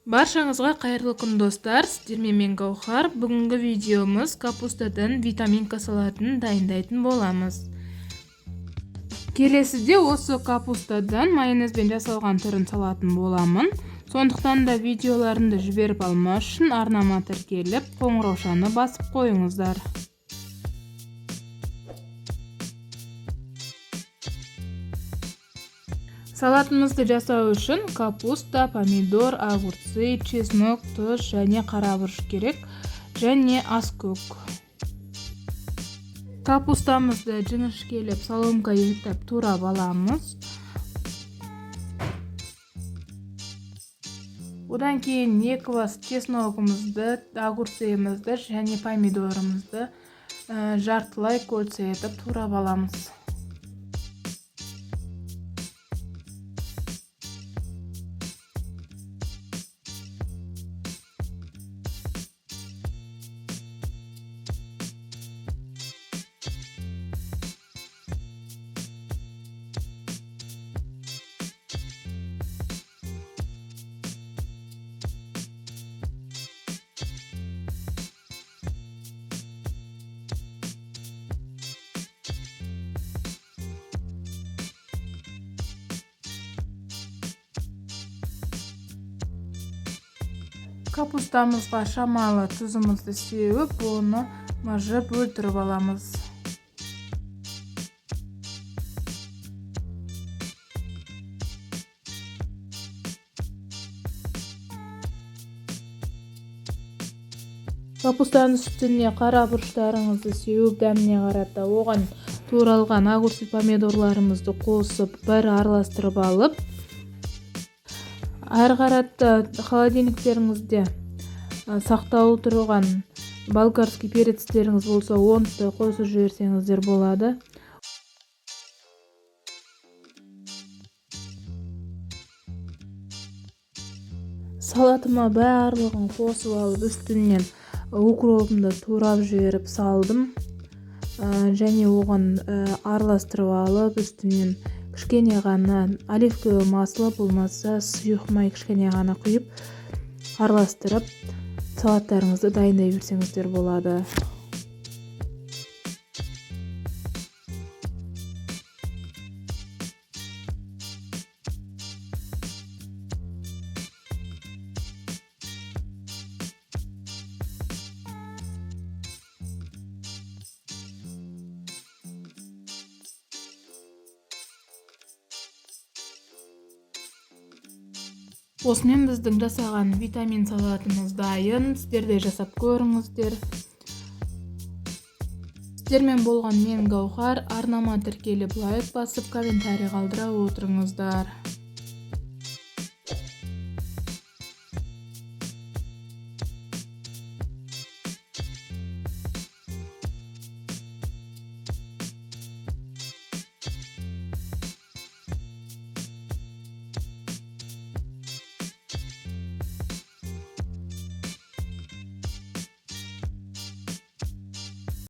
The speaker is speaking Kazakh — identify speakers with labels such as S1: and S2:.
S1: Баршаңызға қайырлы күн, достар! Сіздермен мен, Гаухар. Бүгінгі видеомыз капустадан витаминка салатын дайындайтын боламыз. Келесіде осы капустадан майонезбен жасалған түрін салатын боламын. Сондықтан да видеоларымды жіберіп алмас үшін арнама тіркеліп, қоңыраушаны басып қойыңыздар. Салатымызды жасау үшін капуста, помидор, огурцы, чеснок, тұз және қара бұрыш керек, және аскөк. Капустамызды жіңішкелеп соломка етіп турап аламыз. Одан кейін 2 бас чесногымызды, огурцымызды және помидорымызды жартылай кольца етіп турап аламыз. Капустамызға шамалы тұзымызды сеуіп, оны мыжып өлтіріп аламыз. Капустаның үстіне қара бұрыштарыңызды сеуіп, дәміне қарата оған туралған огурцы, помидорларымызды қосып, бір араластырып алып, әрі қарата холодильниктеріңізде сақтаулы тұрған болгарский перецтеріңіз болса, оны да қосып жіберсеңіздер болады. Салатыма барлығын қосып алып, үстінен укропымды турап жіберіп салдым. Және оған араластырып алып, үстінен кішкене ғана оливковое масло болмаса сұйық май кішкене ғана құйып, араластырып, салаттарыңызды дайындай берсеңіздер болады. Осымен біздің жасаған витамин салатымыз дайын. Сіздер де жасап көріңіздер. Сіздермен болған мен, Гаухар. Арнама тіркеліп, лайк басып, комментарий қалдыра отырыңыздар.